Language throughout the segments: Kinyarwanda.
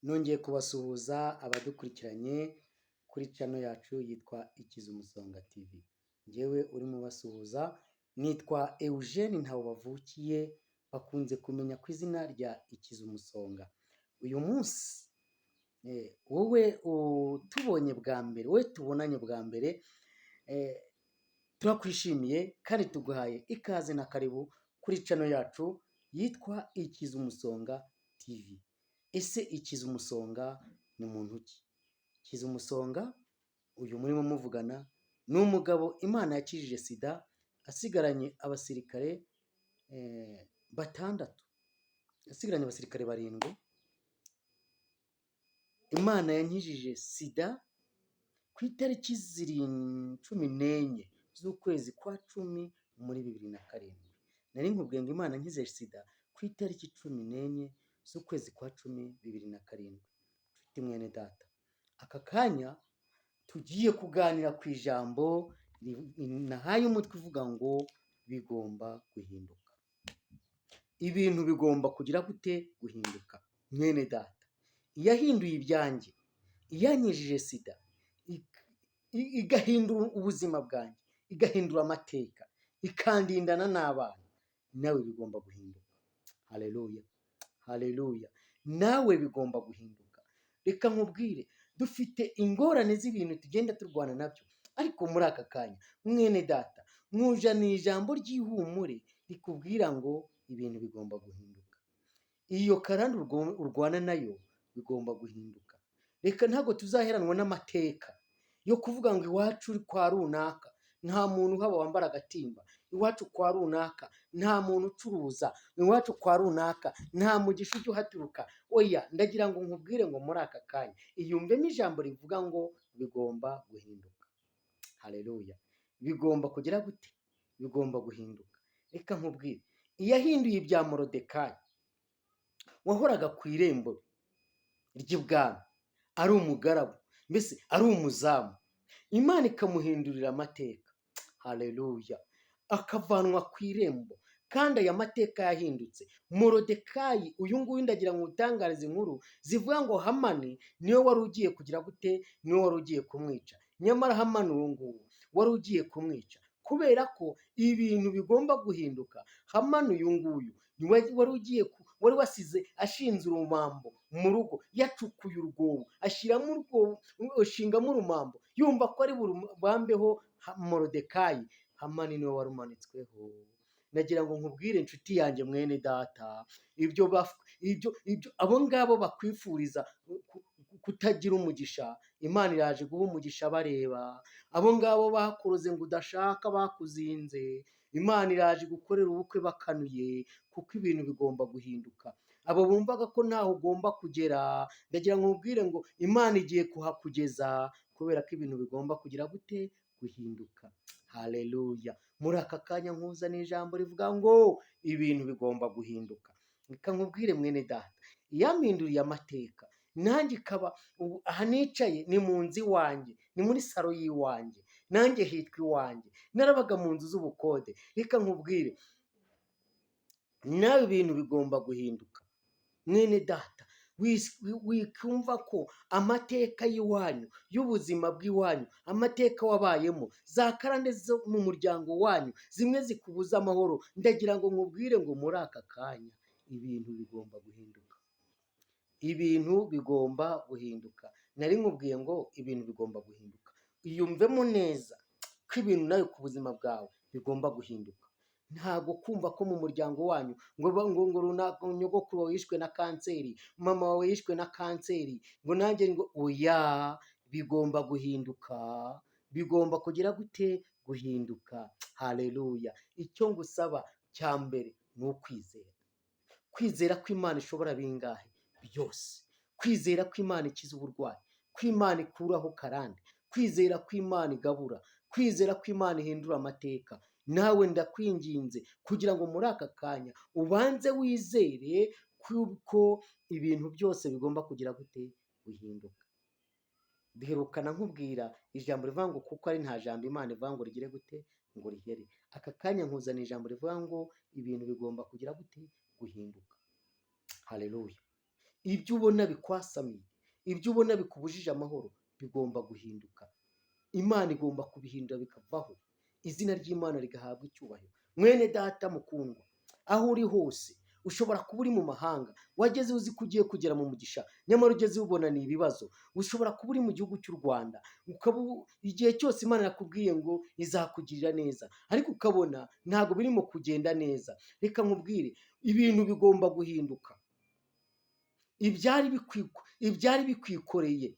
Nongeye kubasuhuza abadukurikiranye kuri channel yacu yitwa Ikiza Umusonga TV. Njyewe urimo ubasuhuza nitwa Eugene Ntahobavukiye, bakunze kumenya ku izina rya Ikiza Umusonga. Uyu munsi wowe utubonye bwa mbere, wowe tubonanye bwa mbere, turakwishimiye kandi tuguhaye ikaze na karibu kuri channel yacu yitwa Ikiza Umusonga TV. Ese Ikiza Umusonga ni muntu ki? Ikiza Umusonga uyu murimo muvugana ni umugabo Imana yakijije SIDA, asigaranye abasirikare batandatu, asigaranye abasirikare barindwi. Imana yankijije SIDA ku itariki 14 z'ukwezi kwa 10 muri 2007. Nari nkubwiye ngo Imana yankize SIDA ku itariki 14 z'ukwezi kwa 10 2007. Nshuti mwene data, aka kanya tugiye kuganira ku ijambo nahaye umutwe uvuga ngo bigomba guhinduka. Ibintu bigomba kugira gute? Guhinduka. Mwene data, iyahinduye ibyanjye, iyankijije SIDA, igahindura ubuzima bwanjye, igahindura amateka, ikandindana n'abana, nawe bigomba guhinduka. Haleluya, haleluya! Nawe bigomba guhinduka. Reka nkubwire, dufite ingorane z'ibintu tugenda turwana nabyo, ariko muri aka kanya mwene data nkuzaniye ijambo ry'ihumure rikubwira ngo ibintu bigomba guhinduka. Iyo karande urwana nayo bigomba guhinduka. Reka ntabwo tuzaheranwa n'amateka yo kuvuga ngo iwacu kwa runaka nta muntu uhaba wambara agatimba, iwacu kwa runaka nta muntu ucuruza, iwacu kwa runaka nta mugisha ujya uhaturuka. Oya, ndagira ngo nkubwire ngo muri aka kanya iyumvemo ijambo rivuga ngo bigomba guhinduka. Haleluya! Bigomba kugira gute? Bigomba guhinduka. Reka nkubwire, iyahinduye ibya Morodekayi wahoraga ku irembo ry'ibwami ari umugaragu, mbese ari umuzamu, Imana ikamuhindurira amateka. Haleluya! Akavanwa ku irembo, kandi aya mateka yahindutse. Morodekayi uyu nguyu, ndagira ngo utangarize inkuru zivuga ngo Hamani niwe wari ugiye kugira gute? Niwe wari ugiye kumwica. Nyamara Hamani uwo nguwo wari ugiye kumwica, kubera ko ibintu bigomba guhinduka, Hamani uyu nguyu niwe wari ugiye, wari wasize ashinze urumambo mu rugo, yacukuye urwobo, ashyiramo urwobo, ashingamo urumambo, yumva ko ari burubambeho Morodekayi. Hamani niwe wari umanitsweho. Nagira ngo nkubwire, inshuti yanjye, mwene data, ibyo abo ngabo bakwifuriza kutagira umugisha, Imana iraje guha umugisha bareba. Abo ngabo bakuroze ngo udashaka, bakuzinze, Imana iraje gukorera ubukwe bakanuye, kuko ibintu bigomba guhinduka. Abo bumvaga ko ntaho ugomba kugera, ndagira ngo nkubwire ngo Imana igiye kuhakugeza, kubera ko ibintu bigomba kugira gute? Guhinduka. Haleluya! Muri aka kanya nkuzaniye ijambo rivuga ngo ibintu bigomba guhinduka. Reka nkubwire, mwene data, iyampinduriye amateka, nanjye ikaba ubu aha nicaye ni mu nzu iwanjye, ni muri salo y'iwanjye, nanjye hitwa iwanjye, narabaga mu nzu z'ubukode. Reka nkubwire, nawe ibintu bigomba guhinduka. Mwene data, wikumva ko amateka y'iwanyu, y'ubuzima bw'iwanyu, amateka wabayemo, za karande zo mu muryango wanyu, zimwe zikubuza amahoro, ndagira ngo nkubwire ngo muri aka kanya ibintu bigomba guhinduka. Ibintu bigomba guhinduka. Nari nkubwiye ngo ibintu bigomba guhinduka. Iyumvemo neza ko ibintu nawe ku buzima bwawe bigomba guhinduka. Ntabwo kumva ko mu muryango wanyu ngo runaka, nyogokuru wawe yishwe na kanseri, mama wawe yishwe na kanseri, ngo nanjye ngo oya, bigomba guhinduka. Bigomba kugira gute? Guhinduka. Haleluya! Icyo ngusaba cya mbere ni ukwizera, kwizera ko Imana ishobora bingahe? Byose. Kwizera ko Imana ikiza uburwayi, ko Imana ikuraho karande, kwizera ko Imana igabura, kwizera ko Imana ihindura amateka. Nawe ndakwinginze kugira ngo muri aka kanya ubanze wizere ko ibintu byose bigomba kugira gute? Guhinduka. Duherukana nkubwira ijambo rivuga ngo kuko ari nta jambo Imana ivuga ngo rigire gute? Ngo rihere. Aka kanya nkuzaniye ijambo rivuga ngo ibintu bigomba kugira gute? Guhinduka. Haleluya! Ibyo ubona bikwasamiye, ibyo ubona bikubujije amahoro, bigomba guhinduka. Imana igomba kubihindura bikavaho, izina ry'Imana rigahabwa icyubahiro. Mwene data mukundwa, aho uri hose, ushobora kuba uri mu mahanga, wageze uzi ko ugiye kugera mu mugisha, nyamara ugeze ubona ni ibibazo. Ushobora kuba uri mu gihugu cy'u Rwanda, ukaba igihe cyose Imana yakubwiye ngo izakugirira neza, ariko ukabona ntabwo birimo kugenda neza. Reka nkubwire, ibintu bigomba guhinduka. Ibyari bikwikoreye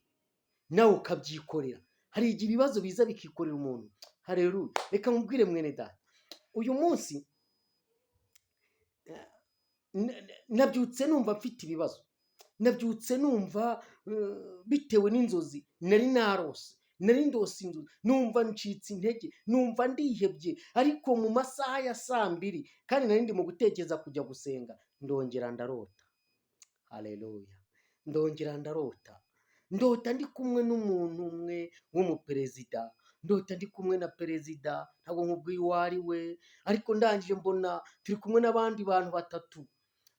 nawe ukabyikorera. Hari igihe ibibazo biza bikikorera umuntu. Haleluya! Reka nkubwire mwene data, uyu munsi nabyutse numva mfite ibibazo, nabyutse numva bitewe n'inzozi nari narose, nari ndose inzozi, numva ncitse intege, numva ndihebye. Ariko mu masaha ya saa 2, kandi nari ndi mu gutekereza kujya gusenga, ndongera ndarota. Haleluya! Ndongera ndarota, ndota ndi kumwe n'umuntu umwe w'umuperezida, ndota ndi kumwe na perezida, ntabwo nkubwiye uwo ari we, ariko ndangije mbona turi kumwe n'abandi bantu batatu.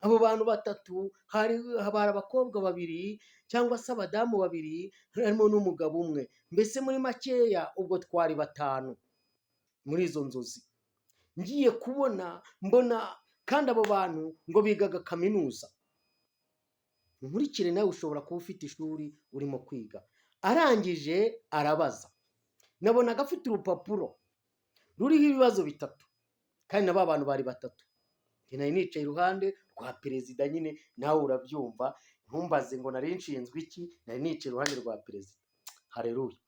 Abo bantu batatu hari abakobwa babiri cyangwa se abadamu babiri, harimo n'umugabo umwe. Mbese muri makeya ubwo twari batanu muri izo nzozi. Ngiye kubona mbona kandi abo bantu ngo bigaga kaminuza. Nkurikire, nawe ushobora kuba ufite ishuri urimo kwiga. Arangije arabaza, nabonaga afite urupapuro ruriho ibibazo bitatu, kandi na ba bantu bari batatu. Njye nari nicaye iruhande rwa perezida nyine, nawe urabyumva, ntumbaze ngo nari nshinzwe iki, nari nicaye iruhande rwa perezida. Haleluya!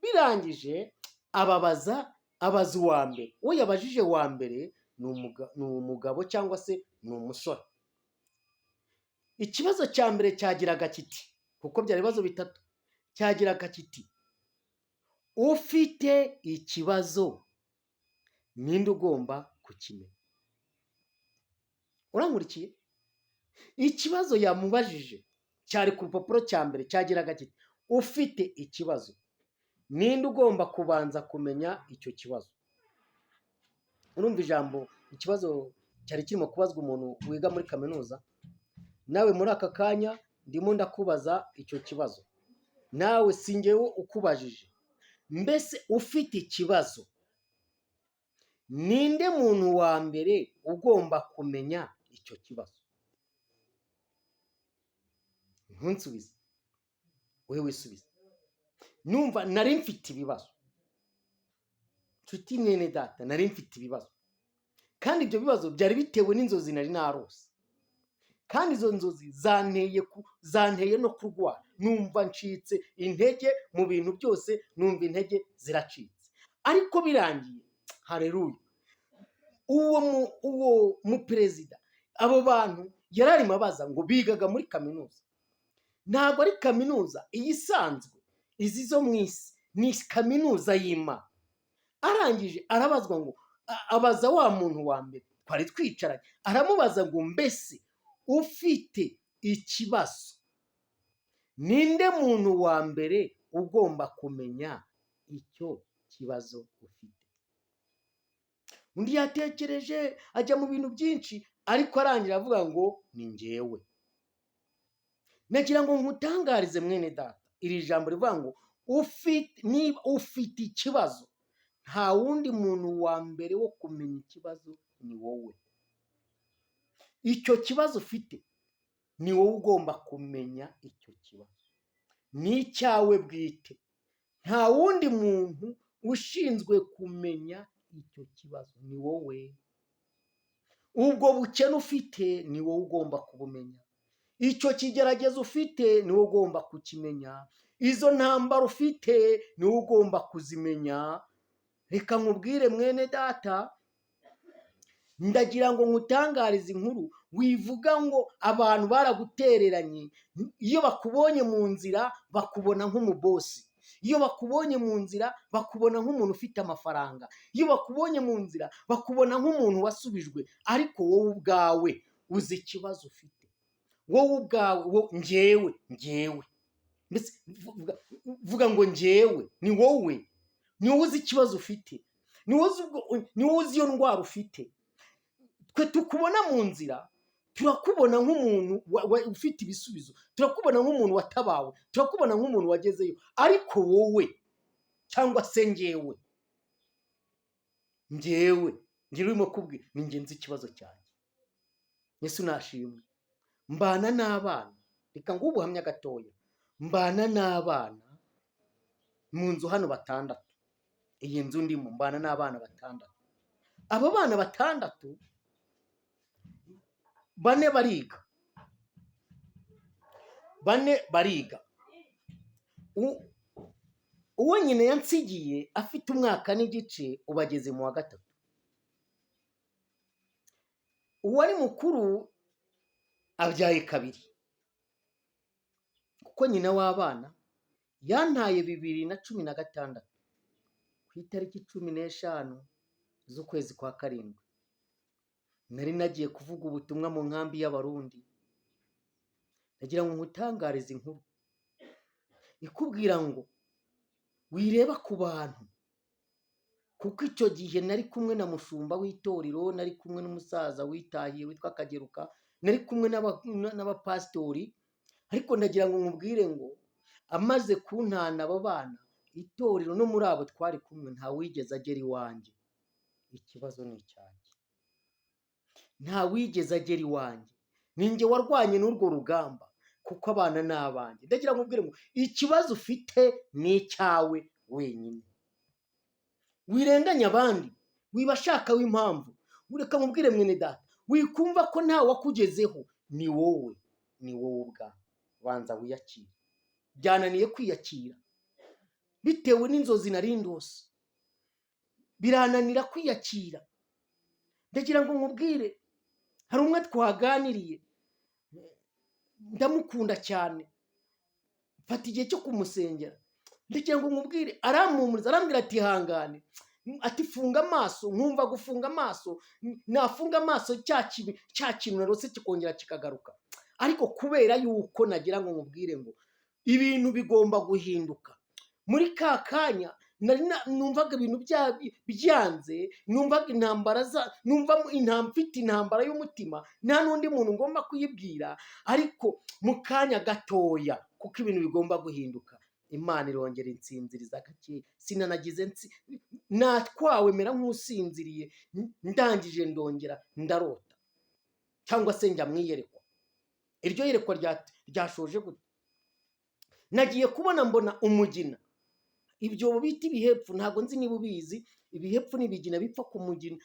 Birangije ababaza, abaza uwa mbere. Uwo yabajije wa mbere ni umugabo cyangwa se ni umusore. Ikibazo cya mbere cyagiraga kiti, kuko byari ibibazo bitatu, cyagiraga kiti: "Ufite ikibazo, ninde ugomba kukimenya?" Urankurikiye? Ikibazo yamubajije cyari ku rupapuro cya mbere cyagiraga kiti: "Ufite ikibazo, ninde ugomba kubanza kumenya icyo kibazo?" Urumva ijambo ikibazo cyari kirimo kubazwa umuntu wiga muri kaminuza. Nawe muri aka kanya ndimo ndakubaza icyo kibazo, nawe si njyewe ukubajije. Mbese ufite ikibazo, ninde muntu wa mbere ugomba kumenya icyo kibazo? Ntunsubize, wowe wisubize. Numva nari mfite ibibazo, nshuti mwene data, nari mfite ibibazo, kandi ibyo bibazo byari bitewe n'inzozi nari narose, kandi izo nzozi zanteye no kurwara. Numva ncitse intege mu bintu byose, numva intege ziracitse. Ariko birangiye, hareruya, uwo muperezida, abo bantu yari arimo abaza ngo bigaga muri kaminuza. Ntabwo ari kaminuza iyi isanzwe, izi zo mu isi, ni kaminuza y'Imana. Arangije arabazwa ngo abaza wa muntu wa mbere twari twicaranye, aramubaza ngo: "Mbese ufite ikibazo, ninde muntu wa mbere ugomba kumenya icyo kibazo ufite?" Undi yatekereje, ajya mu bintu byinshi, ariko arangira avuga ngo ni njyewe. Nagira ngo nkutangarize mwene data, iri jambo rivuga ngo ufite, niba ufite ikibazo, nta wundi muntu wa mbere wo kumenya ikibazo, ni wowe. Icyo kibazo ufite, ni wowe ugomba kumenya icyo kibazo, ni icyawe bwite. Nta wundi muntu ushinzwe kumenya icyo kibazo, ni wowe. Ubwo bukene ufite, ni wowe ugomba kubumenya. Icyo kigeragezo ufite, ni wowe ugomba kukimenya. Izo ntambara ufite, ni wowe ugomba kuzimenya. Reka nkubwire mwene data, ndagira ngo nkutangarize inkuru. Wivuga ngo abantu baragutereranye. Iyo bakubonye mu nzira bakubona nk'umubosi, iyo bakubonye mu nzira bakubona nk'umuntu ufite amafaranga, iyo bakubonye mu nzira bakubona nk'umuntu wasubijwe, ariko wowe ubwawe uzi ikibazo ufite. Wowe ubwawe, njyewe, njyewe, mbese vuga ngo njyewe. Ni wowe, ni wowe uzi ikibazo ufite, ni wowe uzi iyo ndwara ufite. Twe tukubona mu nzira. Turakubona nk'umuntu ufite ibisubizo, turakubona nk'umuntu watabawe, turakubona nk'umuntu wagezeyo, ariko wowe cyangwa se ngewe, ngewe ngira urimo kubwira, ni ngenzi ikibazo cyanjye. Yesu nashimwe. Mbana n'abana, reka nguhe ubuhamya gatoya. Mbana n'abana mu nzu hano batandatu. Iyi nzu ndimo mbana n'abana batandatu. Abo bana batandatu, bane bariga, bane bariga. Uwo nyina yansigiye afite umwaka n'igice, ubu ageze mu wa gatatu. Uwari mukuru abyaye kabiri, kuko nyina w'abana yantaye 2016 ku itariki 15 z'ukwezi kwa karindwi. Nari nagiye kuvuga ubutumwa mu nkambi y'Abarundi. Ndagira ngo nkutangarize inkuru ikubwira ngo wireba ku bantu, kuko icyo gihe nari kumwe na mushumba w'itorero, nari kumwe n'umusaza witahiye witwa Kageruka, nari kumwe n'abapasitori. Ariko ndagira ngo nkubwire ngo amaze kuntana abo bana, itorero no muri abo twari kumwe ntawigeze agera iwanjye. Ikibazo ni icyanjye, ntawigeze agera iwanjye. Ninjye warwanye n'urwo rugamba, kuko abana ni abanjye. Ndagira ngo nkubwire ngo ikibazo ufite ni icyawe wenyine. Wirenganya abandi, wibashakaho impamvu. Reka nkubwire mwene data, wikumva ko nta wakugezeho, ni wowe, ni wowe ubwawe. Banza wiyakire. Byananiye kwiyakira bitewe n'inzozi nari ndose, birananira kwiyakira. Ndagira ngo nkubwire, hari umwe twaganiriye, ndamukunda cyane, mfata igihe cyo kumusengera. Ndagira ngo nkubwire, arampumuriza, arambwira ati hangane, ati funga amaso. Nkumva gufunga amaso, nafunga amaso cya kibi, cya kintu narose kikongera kikagaruka. Ariko kubera yuko nagira ngo nkubwire ngo ibintu bigomba guhinduka, muri ka kanya nari numvaga ibintu byanze, numvaga intambara za numva mfite intambara y'umutima, nta n'undi muntu ngomba kuyibwira. Ariko mu kanya gatoya, kuko ibintu bigomba guhinduka, Imana irongera insinziriza gake. Sinanagize natwawe mera nk'usinziriye. Ndangije ndongera ndarota, cyangwa se njya mu iyerekwa. Iryo yerekwa ryashoje gute? Nagiye kubona mbona umugina, ibyobo bita ibihepfu. Ntabwo nzi niba ubizi. Ibihepfu ni ibigina bipfa ku mugina,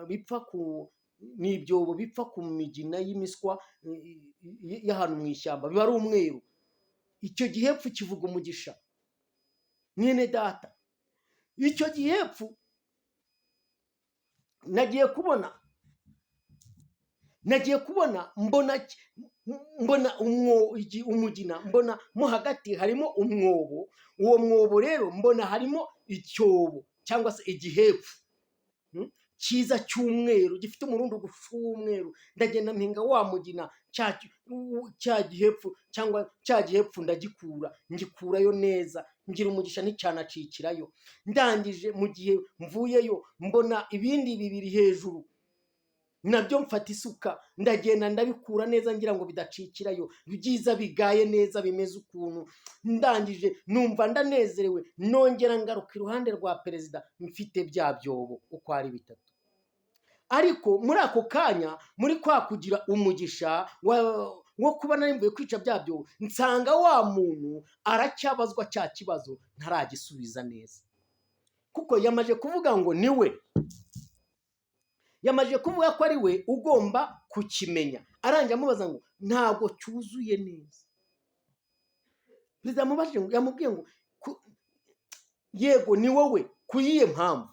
bipfa ku ni ibyobo bipfa ku migina y'imiswa y'ahantu mu ishyamba, biba ari umweru. Icyo gihepfu kivuga umugisha, mwene data. Icyo gihepfu nagiye kubona mbona umugina, mbona mo hagati harimo umwobo. Uwo mwobo rero mbona harimo icyobo cyangwa se igihepfu cyiza cy'umweru, gifite umurundugufu w'umweru. Ndagenda mpinga wa mugina, cya gihepfu cyangwa cya gihepfu ndagikura, ngikurayo neza, ngira umugisha nticyanacikirayo. Ndangije, mu gihe mvuyeyo, mbona ibindi bibiri hejuru, nabyo mfata isuka ndagenda ndabikura neza, ngira ngo bidacikirayo, byiza bigaye neza bimeze ukuntu. Ndangije numva ndanezerewe, nongera ngaruka iruhande rwa perezida mfite bya byobo uko ari bitatu. Ariko muri ako kanya, muri kwa kugira umugisha wo kuba nari mvuye kwica bya byobo, nsanga wa muntu aracyabazwa cya kibazo, ntaragisubiza neza, kuko yamaze kuvuga ngo ni we, yamaze kuvuga ko ari we ugomba kukimenya. Arangiye amubaza ngo ntabwo cyuzuye neza. Perezida yamubajije ngo, yamubwiye ngo yego ni wowe, ku yihe mpamvu?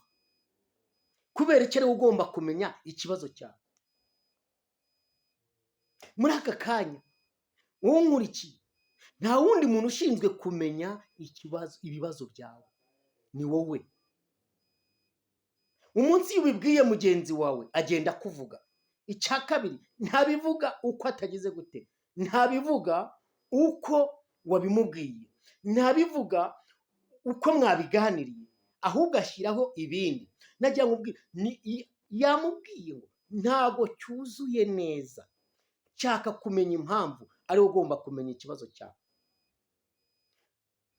Kubera icyo ariwe ugomba kumenya ikibazo cyawe muri aka kanya? Wowe unkurikiye, nta wundi muntu ushinzwe kumenya ikibazo, ibibazo byawe, ni wowe. Umunsi iyo ubibwiye mugenzi wawe agenda akuvuga. Icya kabiri, ntabivuga uko atagize gute, ntabivuga uko wabimubwiye, ntabivuga uko mwabiganiriye, ahubwo ashyiraho ibindi. Nagira ngo ubwire, yamubwiye ngo ntabwo cyuzuye neza. Shaka kumenya impamvu, ariwe ugomba kumenya ikibazo cyawe.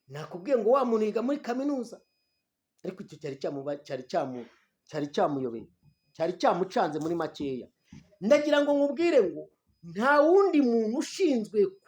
Nakubwiye ngo wa muntu yiga muri kaminuza, ariko icyo cyari cyamuyobeye, cyari cyamucanze. Muri makeya, ndagira ngo nkubwire ngo nta wundi muntu ushinzwe